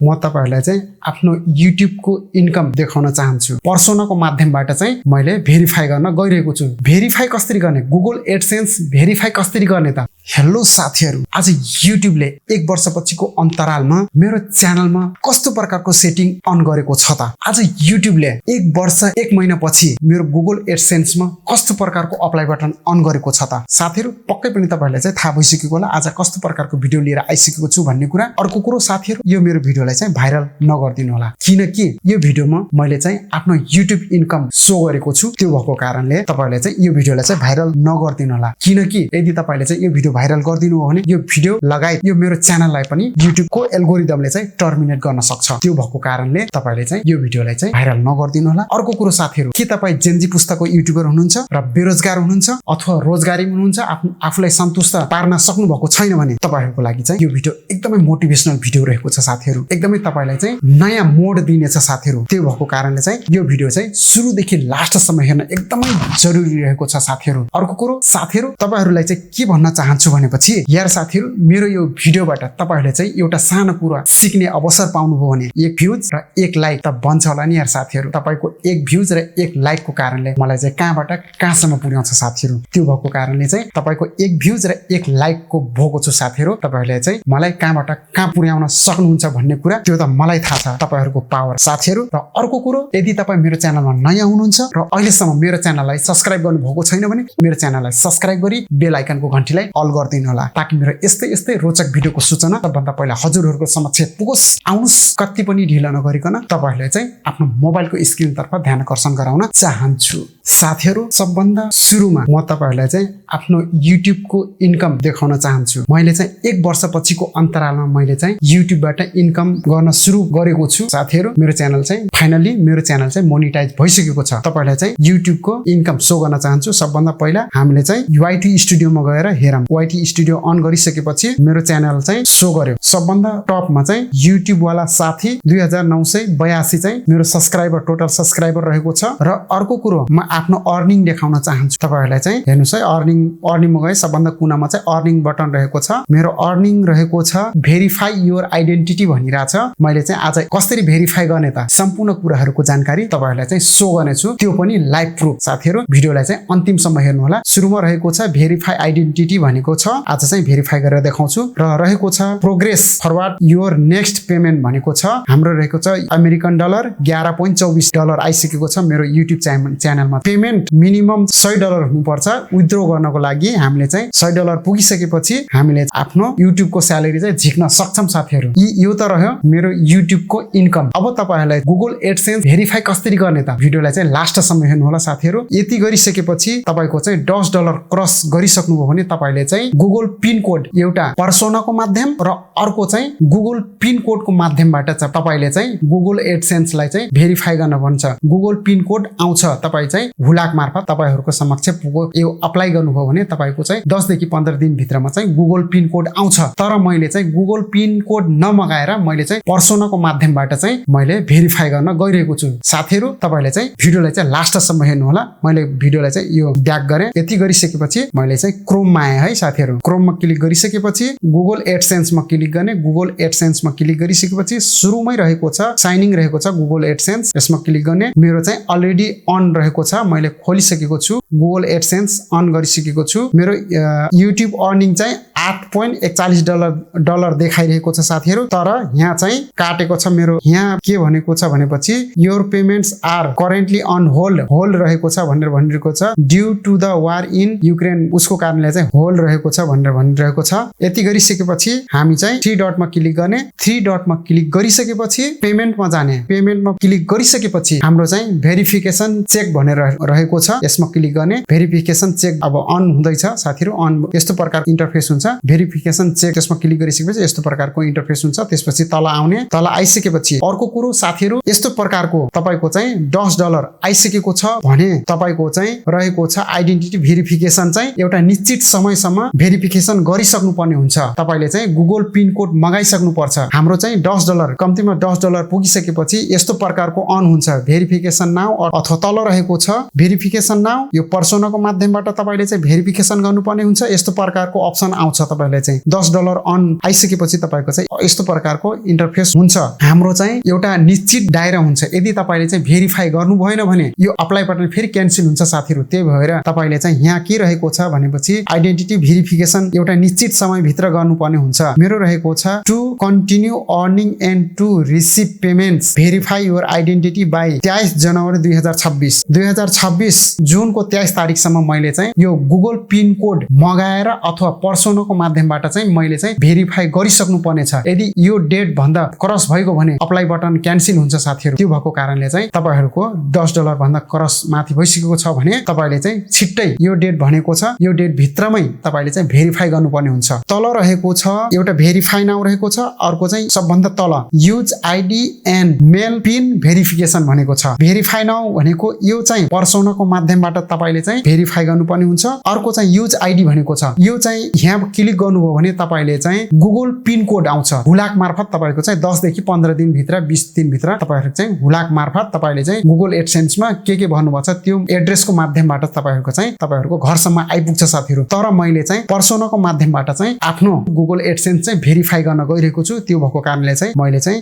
म तपाईहरुलाई चाहिँ आफ्नो YouTube को इन्कम देखाउन चाहन्छु। पर्सोनाको माध्यमबाट चाहिँ मैले भेरिफाई गर्न गइरहेको छु। भेरिफाई कसरी गर्ने, गुगल एडसेन्स भेरिफाई कसरी गर्ने त? हेलो साथीहरु, आज YouTube ले 1 वर्षपछिको अन्तरालमा मेरो च्यानलमा कस्तो प्रकारको सेटिङ अन गरेको छ त? आज YouTube ले 1 वर्ष 1 महिना पछि मेरो गुगल एडसेन्समा कस्तो प्रकारको अप्लाई बटन अन गरेको छ त? साथीहरु, पक्कै पनि तपाईहरुलाई चाहिँ थाहा भइसकेको होला आज कस्तो प्रकारको भिडियो लिएर आइसकेको छु भन्ने कुरा। अर्को कुरो साथीहरु, यो मेरो भिडियोलाई चाहिँ भाइरल नगर्दिनु होला, किनकि यो भिडियोमा मैले चाहिँ आफ्नो YouTube इन्कम शो गरेको छु। त्यो भएको कारणले तपाईहरुले चाहिँ यो भिडियोलाई चाहिँ भाइरल नगर्दिनु होला, किनकि यदि तपाईले चाहिँ यो भिडियो भाइरल गर्दिनु हो भने यो भिडियो लगायत यो मेरो च्यानललाई पनि YouTube को एल्गोरिदमले चाहिँ टर्मिनेट गर्न सक्छ। त्यो भएको कारणले तपाईले चाहिँ यो भिडियोलाई चाहिँ भाइरल नगर्दिनु होला। अर्को कुरो साथीहरु, के तपाई जेनजी पुस्ताको युट्युबर हुनुहुन्छ र बेरोजगार हुनुहुन्छ अथवा रोजगारी हुनुहुन्छ, आफूलाई सन्तुष्ट पार्न सक्नु भएको छैन भने तपाईहरुको लागि चाहिँ यो भिडियो एकदमै मोटिभेसनल भिडियो रहेको छ साथीहरु। एकदमै तपाईलाई चाहिँ नयाँ मोड दिनेछ साथीहरु। त्यो भएको कारणले चाहिँ यो भिडियो चाहिँ सुरुदेखि लास्टसम्म हेर्न एकदमै जरुरी रहेको छ साथीहरु। अर्को कुरो साथीहरु, तपाईहरुलाई चाहिँ के भन्न चाहन्छु भनेपछि, यार साथीहरु, मेरो यो भिडियोबाट तपाईहरुले चाहिँ एउटा सानो कुरा सिक्ने अवसर पाउनुभयो भने 1 भ्यूज र 1 लाइक त बन्छ होला नि यार साथीहरु। तपाईको 1 भ्यूज र 1 लाइकको कारणले मलाई चाहिँ कहाँबाट कहाँसम्म पुर्याउँछ साथीहरु। त्यो भएको कारणले चाहिँ तपाईको 1 भ्यूज र 1 लाइकको भोको छु साथीहरु। तपाईहरुले चाहिँ मलाई कहाँबाट कहाँ पुर्याउन सक्नुहुन्छ भन्ने कुरा त्यो त मलाई थाहा छ, तपाईहरुको पावर साथीहरु। र अर्को कुरो, यदि तपाई मेरो च्यानलमा नयाँ हुनुहुन्छ र अहिलेसम्म मेरो च्यानललाई सब्स्क्राइब गर्नु भएको छैन भने मेरो च्यानललाई सब्स्क्राइब गरी बेल आइकनको घण्टीलाई अल गरिदिनु होला, ताकि मेरो यस्तै रोचक भिडियोको सूचना सबभन्दा पहिला हजुरहरुको समक्ष पुगोस्। आउनुस्, कति पनि ढिला नगरिकन तपाईहरुले चाहिँ आफ्नो मोबाइलको स्क्रिनतर्फ ध्यान आकर्षण गराउन चाहन्छु। साथीहरु, सबभन्दा सुरुमा म तपाईहरुलाई चाहिँ आफ्नो YouTube को इन्कम देखाउन चाहन्छु। मैले चाहिँ 1 वर्षपछिको अन्तरालमा मैले चाहिँ YouTubeबाट इन्कम गर्न सुरु गरेको छु साथीहरु। मेरो च्यानल चाहिँ फाइनली मेरो च्यानल चाहिँ मोनेटाइज भइसकेको छ। तपाईहरुलाई चाहिँ YouTube को इन्कम शो गर्न चाहन्छु। सबभन्दा पहिला हामीले चाहिँ YT स्टुडियोमा गएर हेरौं। YT स्टुडियो अन गरिसकेपछि मेरो च्यानल चाहिँ शो गर्यो। सबभन्दा टपमा चाहिँ YouTube वाला साथी 2982 चाहिँ मेरो सब्स्क्राइबर, टोटल सब्स्क्राइबर रहेको छ। र अर्को कुरो, म आफ्नो अर्निङ देखाउन चाहन्छु तपाईहरुलाई चाहिँ। हेर्नुस् है, अर्निङमा गए सबभन्दा कुनामा चाहिँ अर्निङ बटन रहेको छ। मेरो अर्निङ रहेको छ भेरिफाई योर आइडेन्टिटी भनिरहेछ। मैले चाहिँ आज कसरी भेरिफाई गर्ने त सम्पूर्ण कुराहरुको जानकारी तपाईहरुलाई चाहिँ शो गर्नेछु, त्यो पनि लाइभ प्रुफ साथीहरु। भिडियोलाई चाहिँ अन्तिमसम्म हेर्नु होला। सुरुमा रहेको छ भेरिफाई आइडेन्टिटी भनेको छ, आज चाहिँ भेरिफाई गरेर देखाउँछु। र रहेको छ progress forward your next payment भनेको छ। हाम्रो रहेको छ अमेरिकन डलर $11.24 आइसकेको छ मेरो YouTube च्यानलमा। पेमेन्ट मिनिमम $100 हुनुपर्छ। विथड्रो गर्नको लागि हामीले चाहिँ $100 पुगिसकेपछि हामीले आफ्नो YouTube को स्यालेरी चाहिँ झिक्न सक्छौं साथीहरु। यो त रह्यो मेरो YouTube को इन्कम। अब तपाईहरुलाई गुगल एडसेन्स भेरिफाई कसरी गर्ने त? भिडियोलाई चाहिँ लास्टसम्म हेर्नु होला साथीहरु। यति गरिसकेपछि तपाईको चाहिँ $10 क्रस गरिसक्नुभयो भने तपाईले चाहिँ गुगल पिन कोड, एउटा पर्सोनाको माध्यम र अर्को चाहिँ गुगल पिन कोडको माध्यमबाट चाहिँ तपाईले चाहिँ गुगल एडसेन्सलाई चाहिँ भेरिफाई गर्न भन्छ। गुगल पिन कोड आउँछ, तपाई चाहिँ हुलाक मार्फत तपाईहरुको समक्ष पुगो यो अप्लाई गर्नुभयो भने तपाईको चाहिँ 10 देखि 15 दिन भित्रमा चाहिँ गुगल पिन कोड आउँछ। तर मैले चाहिँ गुगल पिन कोड नमगाएर मैले चाहिँ पर्सोनाको माध्यमबाट चाहिँ मैले भेरिफाई गर्न गइरहेको छु साथीहरु। तपाईले चाहिँ भिडियोलाई चाहिँ लास्टसम्म हेर्नु होला। मैले भिडियोलाई चाहिँ यो ब्याक गरे। यति गरिसकेपछि मैले चाहिँ क्रोममा आए है साथीहरु। क्रोममा क्लिक गरिसकेपछि गुगल एडसेन्समा क्लिक गर्ने। गुगल एडसेन्समा क्लिक गरिसकेपछि सुरुमै रहेको छ साइनिङ रहेको छ गुगल एडसेन्स, यसमा क्लिक गर्ने। मेरो चाहिँ अलरेडी अन रहेको छ, मैले खोलिसकेको छु। गुगल एडसेन्स अन गरिसकेको छु। मेरो YouTube अर्निङ चाहिँ $8.41 देखाइरहेको छ साथीहरु। तर यहाँ चाहिँ काटेको छ मेरो। यहाँ के भनेको छ भनेपछि your payments are currently on hold रहेको छ भनेर भनिरहेको छ। Due to the war in Ukraine, उसको कारणले चाहिँ होल्ड रहेको छ भनेर भनिरहेको छ। यति गरिसकेपछि हामी चाहिँ 3 डटमा क्लिक गर्ने। 3 डटमा क्लिक गरिसकेपछि पेमेन्टमा जाने। पेमेन्टमा क्लिक गरिसकेपछि हाम्रो चाहिँ भेरिफिकेसन चेक भनेर रहेको छ, यसमा क्लिक गर्ने। भेरिफिकेसन चेक अब अन हुँदैछ साथीहरु। अन यस्तो प्रकारको इन्टरफेस हुन्छ। भेरिफिकेसन चेक त्यसमा क्लिक गरिसकेपछि यस्तो प्रकारको इन्टरफेस हुन्छ। त्यसपछि तल आउने। तल आइसकेपछि अर्को कुरो साथीहरु, यस्तो प्रकारको तपाईको चाहिँ $10 आइसकेको छ भने तपाईको चाहिँ रहेको छ आइडेन्टिटी भेरिफिकेसन चाहिँ एउटा निश्चित समयसम्म भेरिफिकेसन गरिसक्नु पर्ने हुन्छ तपाईले चाहिँ गुगल पिन कोड मगाइसक्नु पर्छ हाम्रो चाहिँ $10 कम्तीमा $10 पुगिसकेपछि यस्तो प्रकारको अन हुन्छ भेरिफिकेसन नाउ अथवा तल रहेको छ भेरिफिकेसन नाउ यो पर्सोनाको माध्यमबाट तपाईले चाहिँ भेरिफिकेसन गर्नुपर्ने हुन्छ यस्तो प्रकारको अप्सन आउँछ तपाईले चाहिँ $10 अन आइसकेपछि तपाईको चाहिँ यस्तो प्रकारको इन्टरफेस हुन्छ हाम्रो चाहिँ एउटा निश्चित दायरा हुन्छ यदि तपाईले चाहिँ भेरिफाई गर्नु भएन भने यो अप्लाई बटन फेरि क्यान्सल हुन्छ साथीहरु त्यही भएर तपाईले चाहिँ यहाँ के रहेको छ भनेपछि आइडेन्टिटी भेरिफिकेसन एउटा निश्चित समय भित्र गर्नुपर्ने हुन्छ मेरो रहेको छ to continue earning and to receive payments verify your identity by 23 January 2026 जुनको 23 तारिकसम्म मैले चाहिँ यो गुगल पिन कोड मगाएर अथवा पर्सोनाको माध्यमबाट चाहिँ मैले चाहिँ भेरिफाई गरिसक्नु पर्ने छ यदि यो डेट भन्दा क्रस भएको भने अप्लाई बटन क्यान्सल हुन्छ साथीहरु त्यो भएको कारणले चाहिँ तपाईहरुको $10 भन्दा क्रस माथि भइसकेको छ भने तपाईले चाहिँ छिट्टै यो डेट भनेको छ यो डेट भित्रमै तपाईले चाहिँ भेरिफाई गर्नुपर्ने हुन्छ तल रहेको छ एउटा भेरिफाई नाउ रहेको छ अर्को चाहिँ सबभन्दा तल use ID and mail pin verification भनेको छ भेरिफाई नाउ भनेको यो चाहिँ पर्सोनाको माध्यमबाट तपाईले चाहिँ भेरिफाई गर्नुपर्ने हुन्छ अर्को चाहिँ युज आइडी भनेको छ यो चाहिँ यहाँ क्लिक गर्नुभयो भने तपाईले चाहिँ गुगल पिन कोड आउँछ हुलाक मार्फत तपाईको चाहिँ 10 देखि 15 दिन भित्र 20 दिन भित्र तपाईहरु चाहिँ हुलाक मार्फत तपाईले चाहिँ गुगल एडसेन्समा के भन्नुभएको छ त्यो एड्रेसको माध्यमबाट तपाईहरुको चाहिँ तपाईहरुको घरसम्म आइपुग्छ साथीहरु तर मैले चाहिँ पर्सोनाको माध्यमबाट चाहिँ आफ्नो गुगल एडसेन्स चाहिँ भेरिफाई गर्न गइरहेको छु त्यो भएको कारणले चाहिँ मैले चाहिँ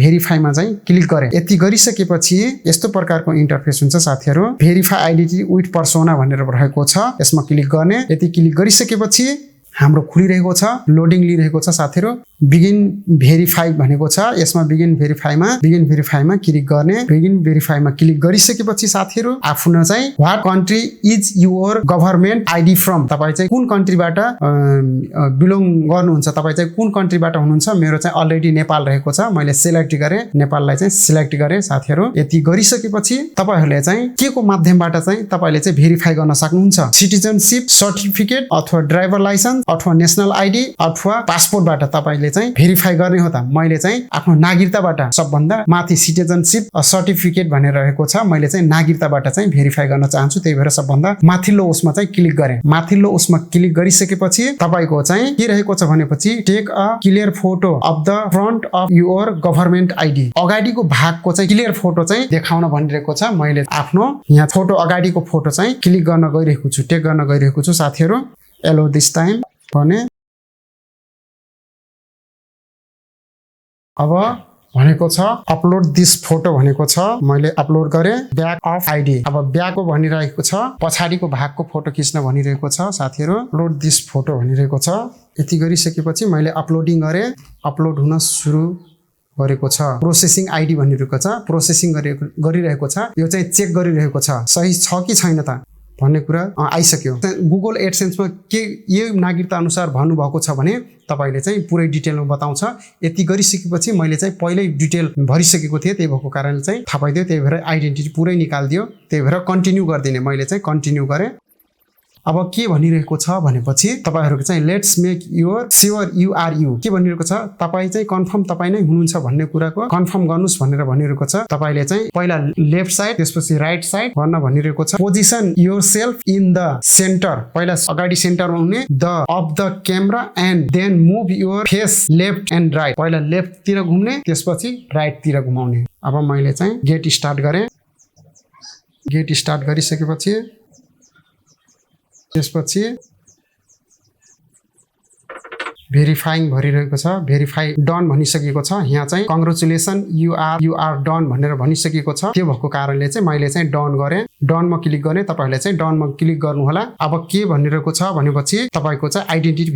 भेरिफाईमा चाहिँ क्लिक गरे यति गरिसकेपछि यस्तो प्रकारको इन्टरफेस हुन्छ साथीहरु भेरिफाई आइडेन्टिटी विथ पर्सोना भनेर रहेको छ यसमा क्लिक गर्ने यति क्लिक गरिसकेपछि हाम्रो खुलिरहेको छ लोडिङ लिइरहेको छ साथीहरु बिगिन भेरिफाई भनेको छ यसमा बिगिन भेरिफाईमा क्लिक गर्ने बिगिन भेरिफाईमा क्लिक गरिसकेपछि साथीहरु आफ्नो चाहिँ what country is your government ID from तपाई चाहिँ कुन कन्ट्रीबाट बिलोङ गर्नुहुन्छ तपाई चाहिँ कुन कन्ट्रीबाट हुनुहुन्छ मेरो चाहिँ अलरेडी नेपाल रहेको छ मैले सिलेक्ट गरे नेपाललाई चाहिँ सिलेक्ट गरे साथीहरु यति गरिसकेपछि तपाईहरुले चाहिँ के को माध्यमबाट चाहिँ तपाईले चाहिँ भेरिफाई गर्न सक्नुहुन्छ सिटिजनशिप सर्टिफिकेट अथवा ड्राइभर लाइसेन्स अथवा नेशनल आइडी अथवा पासपोर्टबाट तपाईले चाहिँ भेरिफाई गर्ने हो त मैले चाहिँ आफ्नो नागरिकताबाट सबभन्दा माथि सिटिजनशिप सर्टिफिकेट भनेर रहेको छ मैले चाहिँ नागरिकताबाट चाहिँ भेरिफाई गर्न चाहन्छु त्यही भएर सबभन्दा माथिल्लो उसमा चाहिँ क्लिक गरे माथिल्लो उसमा क्लिक गरिसकेपछि तपाईको चाहिँ के रहेको छ भनेपछि take a clear photo of the front of your government ID अगाडिको भागको चाहिँ क्लियर फोटो चाहिँ देखाउन भनिरहेको छ मैले आफ्नो यहाँ फोटो अगाडिको फोटो चाहिँ क्लिक गर्न गइरहेको छु टेक गर्न गइरहेको छु साथीहरु एलो दिस टाइम भने अब भनेको छ अपलोड दिस फोटो भनेको छ मैले अपलोड गरे ब्याक अफ आइडी अब ब्याकको भनिरहेको छ पछाडीको भागको फोटो खिच्न भनिरहेको छ साथीहरु अपलोड दिस फोटो भनिरहेको छ यति गरिसकेपछि मैले अपलोडिङ गरे अपलोड हुन सुरु गरेको छ प्रोसेसिङ आइडी भनिरहेको छ प्रोसेसिङ गरिरहेको छ यो चाहिँ चेक गरिरहेको छ सही छ कि छैन त भन्ने कुरा आइसक्यो गुगल एडसेन्समा के यो नागरिकता अनुसार भन्नुभएको छ भने तपाईले चाहिँ पुरै डिटेलमा बताउँछ यति गरिसकेपछि मैले चाहिँ पहिल्यै डिटेल भरिसकेको थिएँ त्यही भएको कारणले चाहिँ थाहा पाइदियो त्यही भएर आइडेन्टिटी पुरै निकाल्दियो त्यही भएर कन्टिन्यू गर्दिने मैले चाहिँ कन्टिन्यू गरे अब के भनिरहेको छ भनेपछि तपाईहरुको चाहिँ let's make your sure you are you के भनिरहेको छ तपाई चाहिँ कन्फर्म तपाई नै हुनुहुन्छ भन्ने कुराको कन्फर्म गर्नुस् भनेर भनिरहेको छ तपाईले चाहिँ पहिला लेफ्ट साइड त्यसपछि राइट साइड गर्न भनिरहेको छ position yourself in the centre पहिला अगाडि सेन्टरमा हुने the of the camera and then move your face left and right पहिला लेफ्ट तिर घुम्ने त्यसपछि राइट तिर घुमाउने अब मैले चाहिँ गेट स्टार्ट गरे गेट स्टार्ट गरिसकेपछि त्यसपछि भेरिफाइङ भरिरहेको छ भेरिफाई डन भनिसकेको छ यहाँ चाहिँ कंग्रेचुलेसन यु आर डन भनेर भनिसकेको छ त्यो भएको कारणले चाहिँ मैले चाहिँ डन गरे डनमा क्लिक गर्ने तपाईहरुले चाहिँ डनमा क्लिक गर्नु होला अब के भनिरहेको छ भनेपछि तपाईको चाहिँ आइडेन्टिटी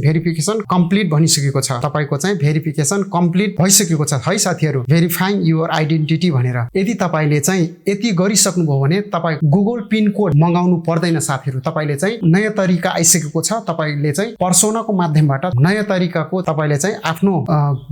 भेरिफिकेसन कम्प्लिट भनिसकेको छ तपाईको चाहिँ भेरिफिकेसन कम्प्लिट भइसकेको छ है साथीहरु भेरिफाइङ योर आइडेन्टिटी भनेर यदि तपाईले चाहिँ यति गरिसक्नुभयो भने तपाई गुगल पिन कोड मंगाउनु पर्दैन साथीहरु तपाईले चाहिँ नयाँ तरिका आइसकेको छ तपाईले चाहिँ पर्सोनाको माध्यमबाट नयाँ तरिकाको तपाईले चाहिँ आफ्नो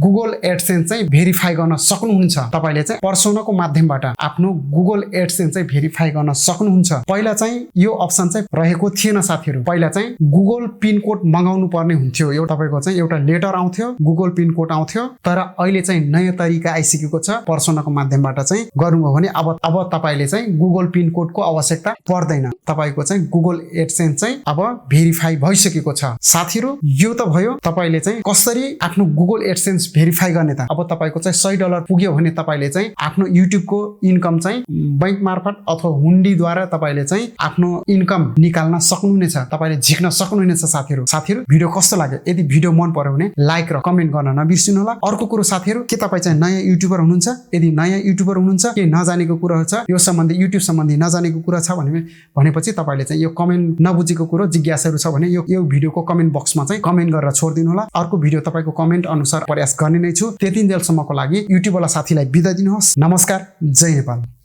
गुगल एडसेन्स चाहिँ भेरिफाई गर्न सक्नुहुन्छ तपाईले चाहिँ पर्सोनाको माध्यमबाट आफ्नो गुगल एडसेन्स चाहिँ भेरिफाई भेरिफाई गर्न सक्नुहुन्छ। पहिला चाहिँ यो अप्सन चाहिँ रहेको थिएन साथीहरू। पहिला चाहिँ गुगल पिन कोड मगाउनु पर्ने हुन्थ्यो। यो तपाईको चाहिँ एउटा लेटर आउँथ्यो, गुगल पिन कोड आउँथ्यो। तर अहिले चाहिँ नयाँ तरिका आइसकेको छ। पर्सोनाको माध्यमबाट चाहिँ गर्नुभयो भने अब तपाईले चाहिँ गुगल पिन कोडको आवश्यकता पर्दैन। तपाईको चाहिँ गुगल एडसेन्स चाहिँ अब भेरिफाई भइसकेको छ। साथीहरू यो त भयो तपाईले चाहिँ कसरी आफ्नो गुगल एडसेन्स भेरिफाई गर्ने त। अब तपाईको चाहिँ $100 पुग्यो भने तपाईले चाहिँ आफ्नो युट्युबको इन्कम चाहिँ बैंक मार्फत अथवा हुन्डीद्वारा तपाईले चाहिँ आफ्नो इन्कम निकाल्न सक्नुहुनेछ, तपाईले झिक्न सक्नुहुनेछ। साथीहरू भिडियो कस्तो लाग्यो? यदि भिडियो मन पर्यो भने लाइक र कमेन्ट गर्न नबिर्सिनु होला। अर्को कुरो साथीहरू, के तपाई चाहिँ नयाँ युट्युबर हुनुहुन्छ? यदि नयाँ युट्युबर हुनुहुन्छ, के नजानेको कुरा छ, यो सम्बन्धी युट्युब सम्बन्धी नजानेको कुरा छ भनेपछि तपाईले चाहिँ यो कमेन्ट नबुझेको कुरो जिज्ञासाहरू छ भने यो भिडियोको कमेन्ट बक्समा चाहिँ कमेन्ट गरेर छोडिदिनु होला। अर्को भिडियो तपाईको कमेन्ट अनुसार प्रयास गर्ने नै छु। त्यतिन्जेलसम्मको लागि युट्युबवाला साथीलाई बिदा दिनुहोस्। नमस्कार, जय नेपाल।